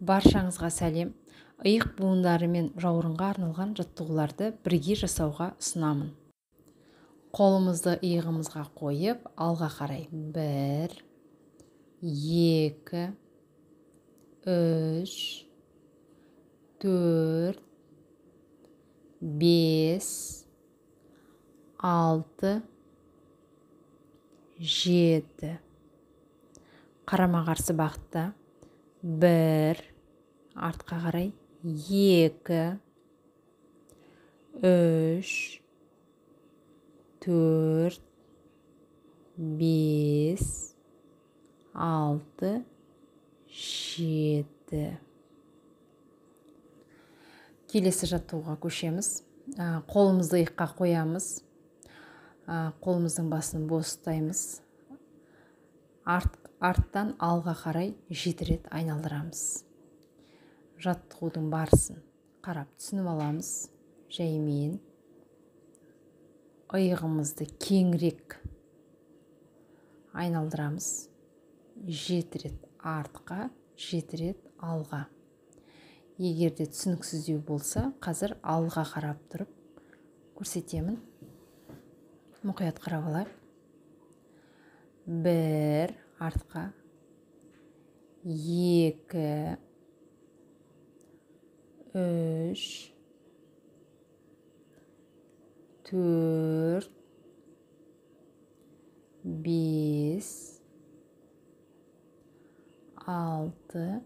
Баршаңызға сәлем. Иық буындары мен жауырынға арналған жаттығуларды бірге жасауға ұсынамын. Қолымызды иығымызға қойып, алға қарай 1, 2, 3, 4, 5, 6, 7. Қарама-қарсы бағытта 1, артқа қарай 2, 3, 4, 5, 6, 7. Келесі жаттығуға көшеміз. Қолымызды иыққа қоямыз. Қолымыздың басын бос ұстаймыз. Арттан алға қарай 7 рет айналдырамыз. Жаттығудың барысын қарап түсініп аламыз. Жаймен иығымызды кеңірек айналдырамыз. 7 рет артқа, 7 рет алға. Егер де түсініксіздеу болса, қазір алға қарап тұрып көрсетемін. Мұқият қарап алайық. 1, артқа, 2, 3, 4, 5, 6,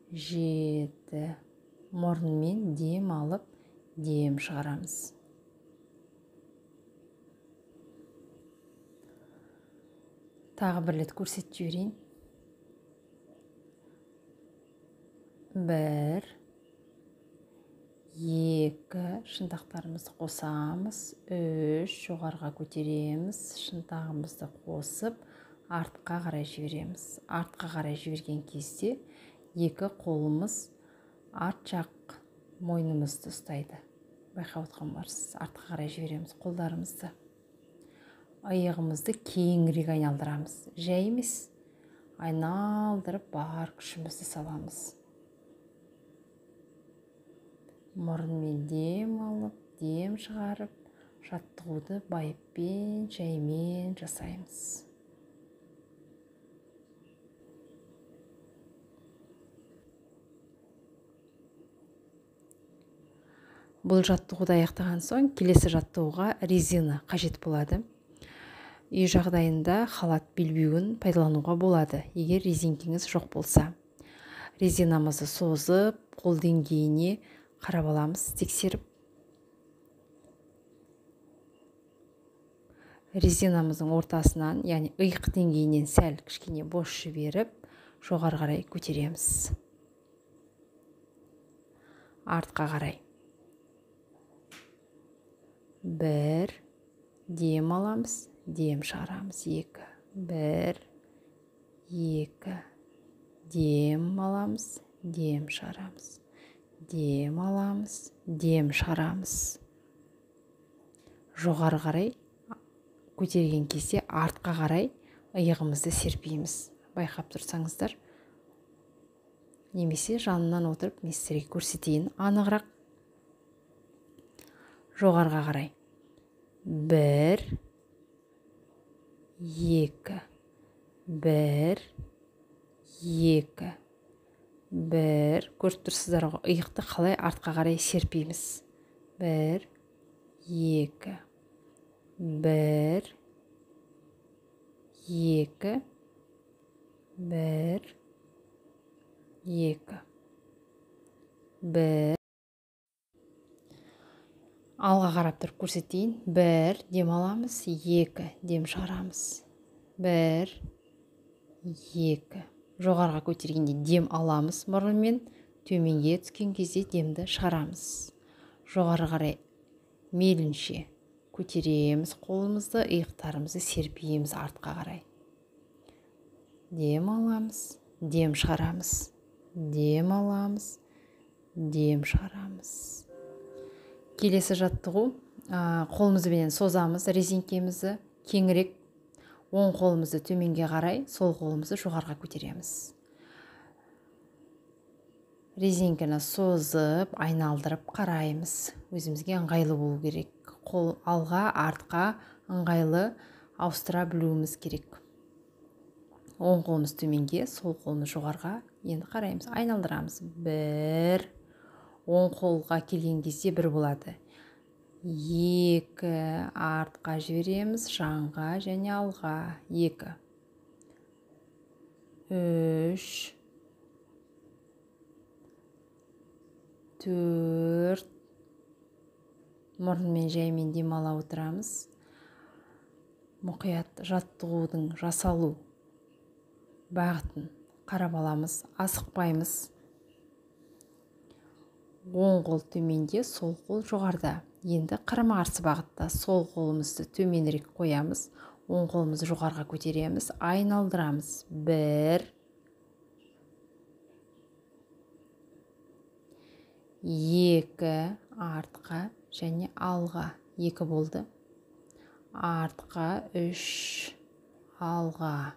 7. Мұрынмен дем алып, дем шығарамыз. Тағы бір рет көрсетіп жіберейін. 1, 2, шынтақтарымызды қосамыз. 3, жоғарыға көтереміз. Шынтағымызды қосып, артқа қарай жібереміз. Артқа қарай жіберген кезде екі қолымыз арт жақ мойнымызды ұстайды. Байқап отқан барсыз. Артқа қарай жібереміз қолдарымызды. Иығымызды кеңірек айналдырамыз. Жай емес, айналдырып бар күшімізді саламыз. Мұрынмен дем алып, дем шығарып, жаттығуды байыппен, жаймен жасаймыз. Бұл жаттығуды аяқтаған соң, келесі жаттығуға резина қажет болады. Үй жағдайында халат белбеуін пайдалануға болады, егер резинкеңіз жоқ болса. Резинамызды созып, қол деңгейіне қарап аламыз, тексеріп. Резинамыздың ортасынан, яғни иық деңгейінен сәл кішкене бос жіберіп, жоғары қарай көтереміз. Артқа қарай. 1, дем аламыз, дем шығарамыз. 2, 1, 2, дем аламыз, дем шығарамыз. Дем аламыз, дем шығарамыз. Жоғары қарай көтерген кезде артқа қарай иығымызды серпейміз. Байқап тұрсаңыздар, немесе жанынан отырып мен сіздерге көрсетейін анығырақ. Жоғарыға қарай. 1, 2, 1, 2, 1. Көріп тұрсыздар ғой, иықты қалай артқа қарай серпейміз. 1, 2, 1, 2, 1, 2, 1. Алға қарап тұрып көрсетейін. 1, дем аламыз, 2, дем шығарамыз. 1, 2. Жоғарыға көтергенде дем аламыз мұрынмен, төменге түскен кезде демді шығарамыз. Жоғары қарай мейлінше көтереміз қолымызды, иықтарымызды серпейміз артқа қарай. Дем аламыз, дем шығарамыз. Дем аламыз, дем шығарамыз. Келесі жаттығу, қолымызбенен созамыз резинкемізді кеңірек, оң қолымызды төменге қарай, сол қолымызды жоғарыға көтереміз. Резинканы созып, айналдырып қараймыз. Өзімізге ыңғайлы болу керек. Қол алға, артқа ыңғайлы ауыстыра білуіміз керек. Оң қолымыз төменге, сол қолымыз жоғарға. Енді қараймыз, айналдырамыз. 1. Оң қолға келген кезде 1 болады. 2, артқа жібереміз, жанға және алға. 2. 3. 4. Мұрынмен жаймен демала отырамыз. Мұқият жаттығудың жасалу бағытын қарап аламыз, асықпаймыз. Оң қол төменде, сол қол жоғарыда. Енді қарама-қарсы бағытта сол қолымызды төменірек қоямыз, оң қолымызды жоғарға көтереміз, айналдырамыз. 1 2, артқа және алға. 2 болды. Артқа 3, алға,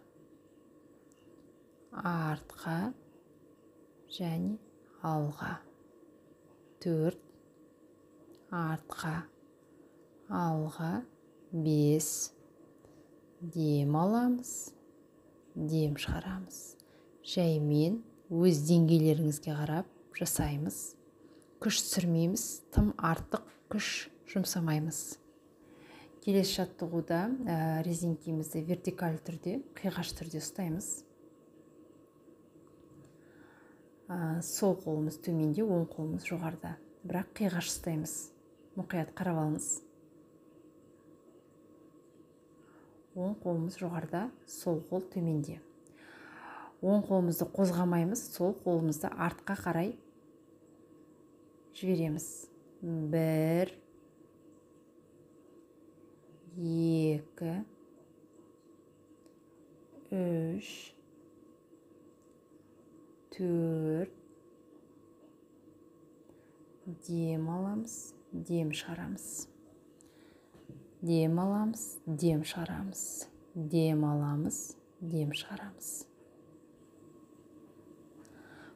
артқа және алға. 4, артқа, алға. 5. Дем аламыз, дем шығарамыз. Жаймен өз деңгейлеріңізге қарап жасаймыз. Күш түсірмейміз, тым артық күш жұмсамаймыз. Келесі жаттығуда резинкемізді вертикаль түрде, қиғаш түрде ұстаймыз. Сол қолымыз төменде, оң қолымыз жоғарыда. Бірақ қиғаш ұстаймыз. Мұқият қарап алыңыз. Оң қолымыз жоғарыда, сол қол төменде. Оң қолымызды қозғамаймыз, сол қолымызды артқа қарай жібереміз. 1 2 3 4. Дем аламыз, дем шығарамыз. Дем аламыз, дем шығарамыз. Дем аламыз, дем шығарамыз.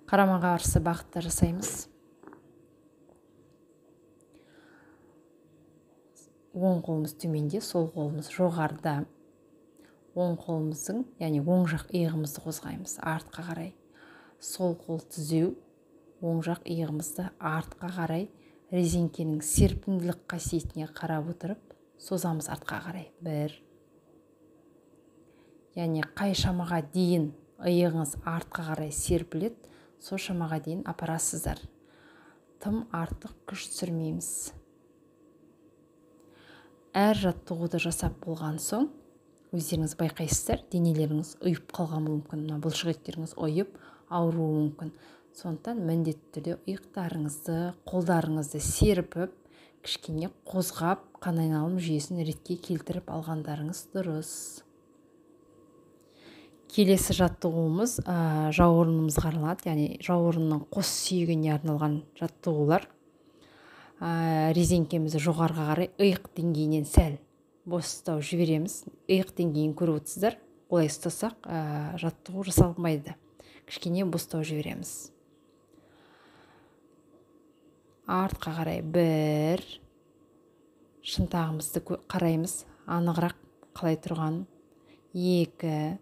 Қарама-қарсы бағытта жасаймыз. Оң қолымыз төменде, сол қолымыз жоғарыда. Оң қолымыздың, яғни оң жақ иығымызды қозғаймыз артқа қарай. Сол қол түзеу, оң жақ иығымызды артқа қарай резинкенің серпімділік қасиетіне қарап отырып созамыз артқа қарай. 1. Яғни қай шамаға дейін иығыңыз артқа қарай серпіледі, сол шамаға дейін апарасыздар. Тым артық күш түсірмейміз. Әр жаттығуды жасап болған соң өздеріңіз байқайсыздар, денелеріңіз ұйып қалған болуы мүмкін, мына бұлшық еттеріңіз ұйып, ауруы мүмкін. Сондықтан міндетті түрде иықтарыңызды, қолдарыңызды серпіп, кішкене қозғап, қан айналым жүйесін ретке келтіріп алғандарыңыз дұрыс. Келесі жаттығуымыз жауырынымызға арналады, яғни жауырынның қос сүйегіне арналған жаттығулар. Резинкемізді жоғарға қарай иық деңгейінен сәл бостау жібереміз. Иық деңгейін көріп отырсыздар. Олай ұстасақ, жаттығу жасалмайды. Кішкене бостау жібереміз. Артқа қарай 1. Шынтағымызды қараймыз, анығырақ қалай тұрғанын. 2.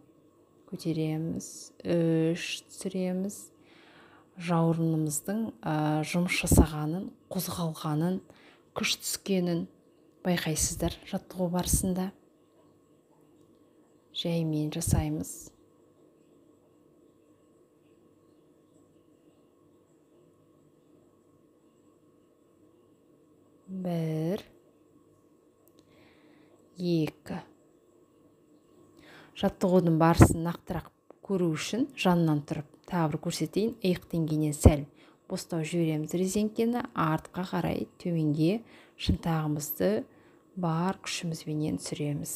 Көтереміз, 3. Түсіреміз. Жауырынымыздың жұмыс жасағанын, қозғалғанын, күш түскенін байқайсыздар жаттығу барысында. Жаймен жасаймыз. 1 2. Жаттығудың барысын нақтырақ көру үшін жанынан тұрып тағы бір көрсетейін. Иық деңгейінен сәл бостау жібереміз резинкені, артқа қарай төменге шынтағымызды бар күшімізбенен түсіреміз.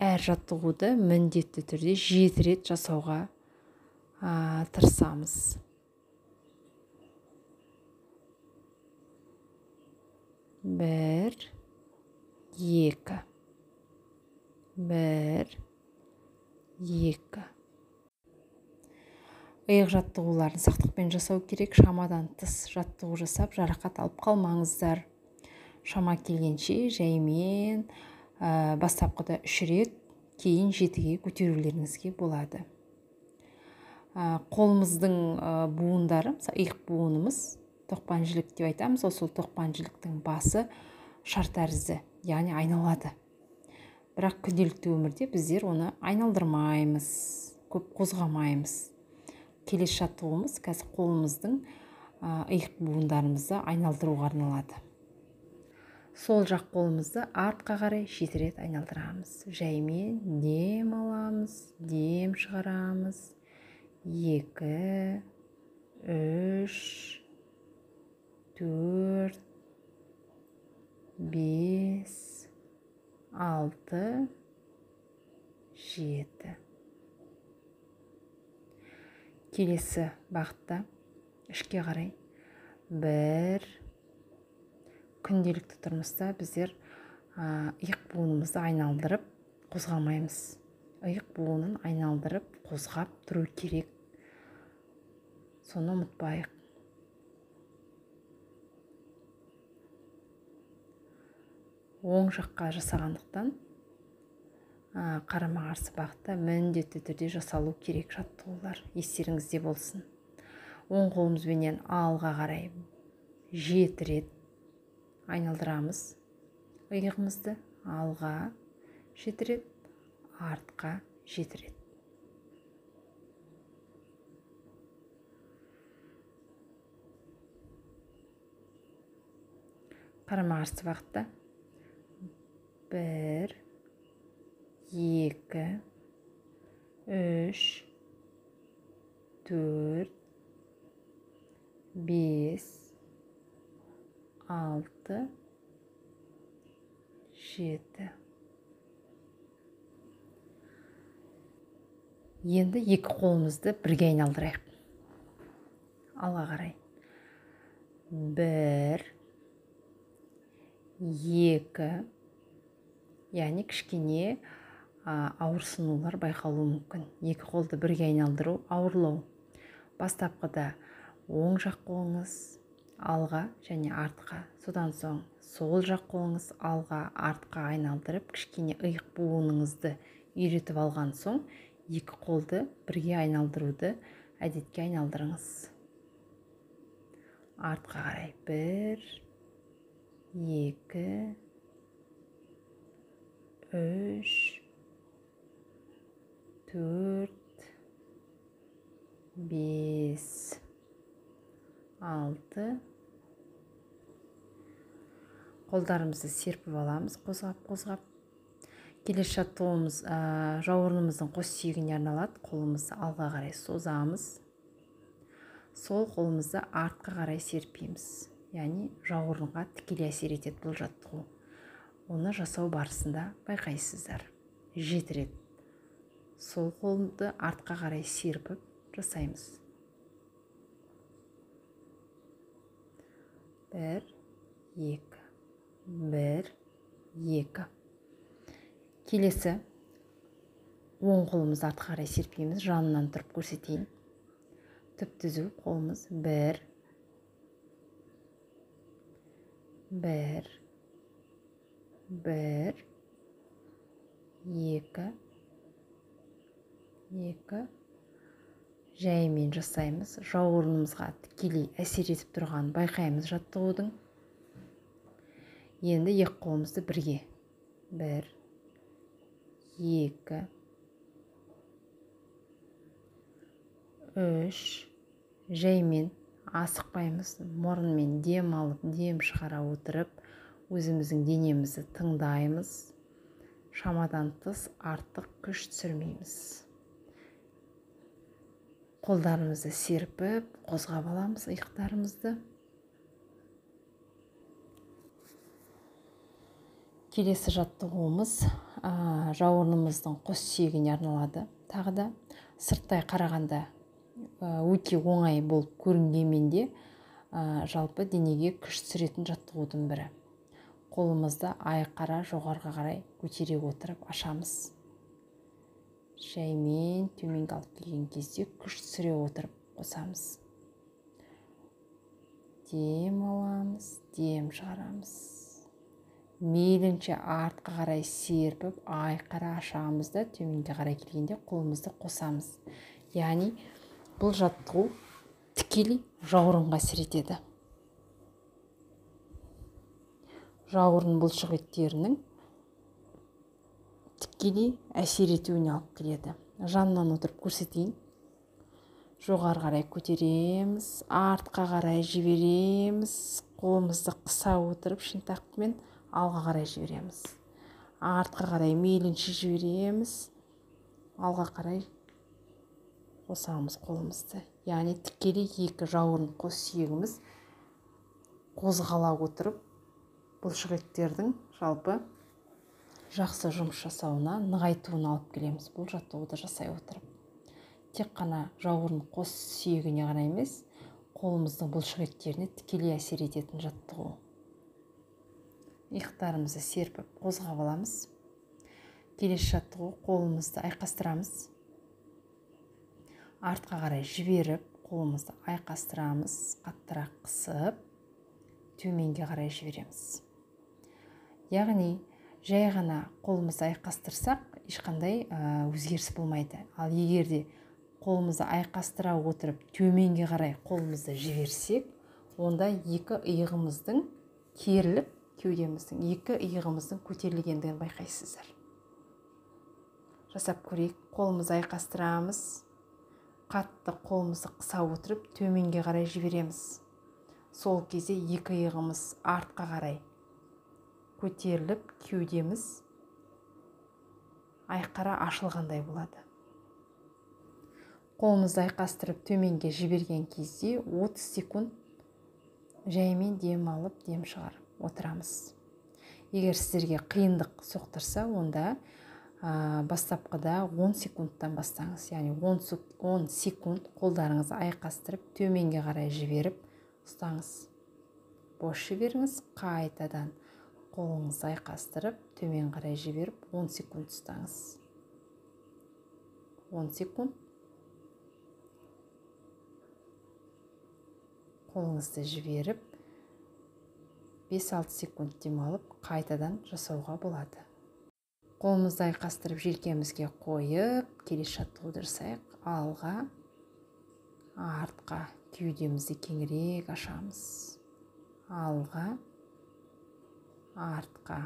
Әр жаттығуды міндетті түрде 7 рет жасауға тырысамыз. 1 2 1 2. Иық жаттығуларын сақтықпен жасау керек. Шамадан тыс жаттығу жасап, жарақат алып қалмаңыздар. Шама келгенше жаймен бастапқыда 3 рет, кейін 7-ге көтерулеріңізге болады. Қолымыздың буындары, мысалы иық буынымыз, тоқпан жілік деп айтамыз, сол тоқпан жіліктің басы шар тәрізді, яғни айналады. Бірақ күнделікті өмірде біздер оны айналдырмаймыз, көп қозғамаймыз. Келесі жаттығуымыз қазір қолымыздың иық буындарымызды айналдыруға арналады. Сол жақ қолымызды артқа қарай 7 рет айналдырамыз. Жаймен дем аламыз, дем шығарамыз. 2, 3, 4, 5, 6, 7. Келесі бағытта ішке қарай 1. Күнделікті тұрмыста біздер иық буынымызды айналдырып қозғамаймыз. Иық буынын айналдырып қозғап тұру керек. Соны ұмытпайық. Оң жаққа жасағандықтан қарама-қарсы бағытта міндетті түрде жасалу керек жаттығулар. Естеріңізде болсын. Оң қолымызбенен алға қарай 7 рет айналдырамыз иығымызды. Алға 7 рет, артқа 7 рет. Қарама-қарсы бағытта 1, 2, 3, 4, 5, 6, 7. Енді екі қолымызды бірге айналдырайық. Алға қарай. 1, 2, яғни кішкене ауырсынулар байқалуы мүмкін. Екі қолды бірге айналдыру ауырлау. Бастапқыда оң жақ қолыңыз алға және артқа, содан соң сол жақ қолыңыз алға, артқа айналдырып, кішкене иық буыныңызды үйретіп алған соң екі қолды бірге айналдыруды әдетке айналдырыңыз. Артқа қарай 1, 2, 3, 4, 5, 6. Қолдарымызды серпіп аламыз, қозғап-қозғап. Келесі жаттығуымыз жауырынымыздың қос сүйегіне арналады. Қолымызды алға қарай созамыз. Сол қолымызды артқа қарай серпейміз. Яғни жауырынға тікелей әсер етеді бұл жаттығу. Оны жасау барысында байқайсыздар. 7 рет сол қолды артқа қарай серпіп жасаймыз. 1, 2, 1, 2. Келесі оң қолымызды артқа қарай серпейміз. Жанынан тұрып көрсетейін. Түп-түзу қолымыз 1, 1, 1, 2, 2. Жаймен жасаймыз. Жауырынымызға тікелей әсер етіп тұрғанын байқаймыз жаттығудың. Енді екі қолымызды бірге. 1, 2, 3. Жаймен асықпаймыз. Мұрынмен дем алып, дем шығара отырып, өзіміздің денемізді тыңдаймыз. Шамадан тыс артық күш түсірмейміз. Қолдарымызды серпіп, қозғап аламыз иықтарымызды. Келесі жаттығуымыз жауырынымыздың қос сүйегіне арналады. Тағы да сырттай қарағанда өте оңай болып көрінгенмен де жалпы денеге күш түсіретін жаттығудың бірі. Қолымызды айқара жоғарыға қарай көтере отырып ашамыз. Жаймен төменге алып келген кезде күш түсіре отырып қосамыз. Дем аламыз, дем шығарамыз. Мейлінше артқа қарай серпіп, айқара ашамыз да, төменге қарай келгенде қолымызды қосамыз. Яғни бұл жаттығу тікелей жауырынға әсер етеді. Жауырын бұлшық еттерінің тікелей әсер етуіне алып келеді. Жанынан отырып көрсетейін. Жоғары қарай көтереміз, артқа қарай жібереміз, қолымызды қыса отырып шынтақпен алға қарай жібереміз. Артқа қарай мейлінше жібереміз, алға қарай қосамыз қолымызды. Яғни тікелей екі жауырын қос сүйегіміз қозғала отырып бұлшық еттердің жалпы жақсы жұмыс жасауына, нығайтуына алып келеміз. Бұл жаттығуды жасай отырып тек қана жауырын қос сүйегіне ғана емес, қолымыздың бұлшық еттеріне тікелей әсер ететін жаттығу. Иықтарымызды серпіп қозғап аламыз. Келесі жаттығу қолымызды айқастырамыз. Артқа қарай жіберіп, қолымызды айқастырамыз, қаттырақ қысып, төменге қарай жібереміз. Яғни жай ғана қолымызды айқастырсақ, ешқандай өзгеріс болмайды. Ал егер де қолымызды айқастыра отырып төменге қарай қолымызды жіберсек, онда екі иығымыздың керіліп, кеудеміздің екі иығымыздың көтерілгендігін байқайсыздар. Жасап көрейік. Қолымызды айқастырамыз, қатты қолымызды қыса отырып төменге қарай жібереміз. Сол кезде екі иығымыз артқа қарай көтеріліп, кеудеміз айқара ашылғандай болады. Қолымызды айқастырып төменге жіберген кезде 30 секунд жаймен дем алып, дем шығарып отырамыз. Егер сіздерге қиындық соқтырса, онда бастапқыда 10 секундтан бастаңыз. Яғни 10 секунд қолдарыңызды айқастырып төменге қарай жіберіп ұстаңыз. Бос жіберіңіз, қайтадан қолыңызды айқастырып төмен қарай жіберіп 10 секунд ұстаңыз. 10 секунд. Қолыңызды жіберіп 5-6 секунд демалып қайтадан жасауға болады. Қолымызды айқастырып желкемізге қойып, келесі жаттығуды жасайық. Алға, артқа, кеудемізді кеңірек ашамыз. Алға, артқа,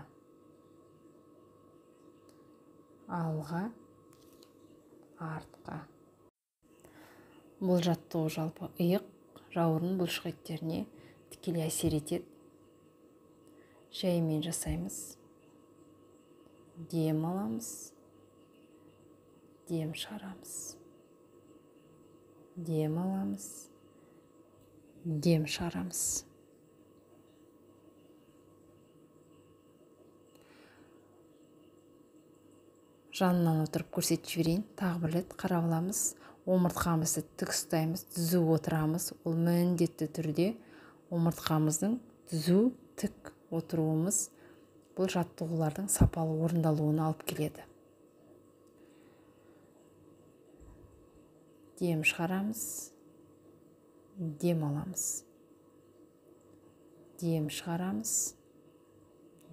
алға, артқа. Бұл жаттығу жалпы иық, жауырын бұлшық еттеріне тікелей әсер етеді. Жаймен жасаймыз. Дем аламыз, дем шығарамыз. Дем аламыз, дем шығарамыз. Жанынан отырып көрсетіп жіберейін. Тағы бір рет қарап аламыз. Омыртқамызды тік ұстаймыз, түзу отырамыз. Ол міндетті түрде омыртқамыздың түзу тік отыруымыз бұл жаттығулардың сапалы орындалуына алып келеді. Дем шығарамыз, дем аламыз. Дем шығарамыз,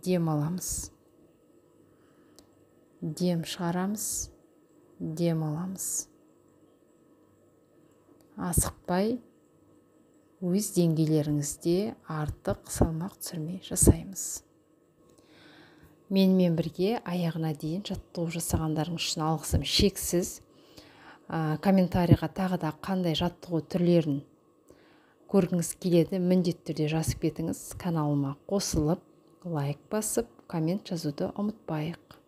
дем аламыз. Дем шығарамыз, дем аламыз. Асықпай өз деңгейлеріңізде артық салмақ түсірмей жасаймыз. Менімен бірге аяғына дейін жаттығу жасағандарыңыз үшін алғысым шексіз. Комментарийға тағы да қандай жаттығу түрлерін көргіңіз келеді, міндетті түрде жазып кетіңіз. Каналыма қосылып, лайк басып, коммент жазуды ұмытпайық.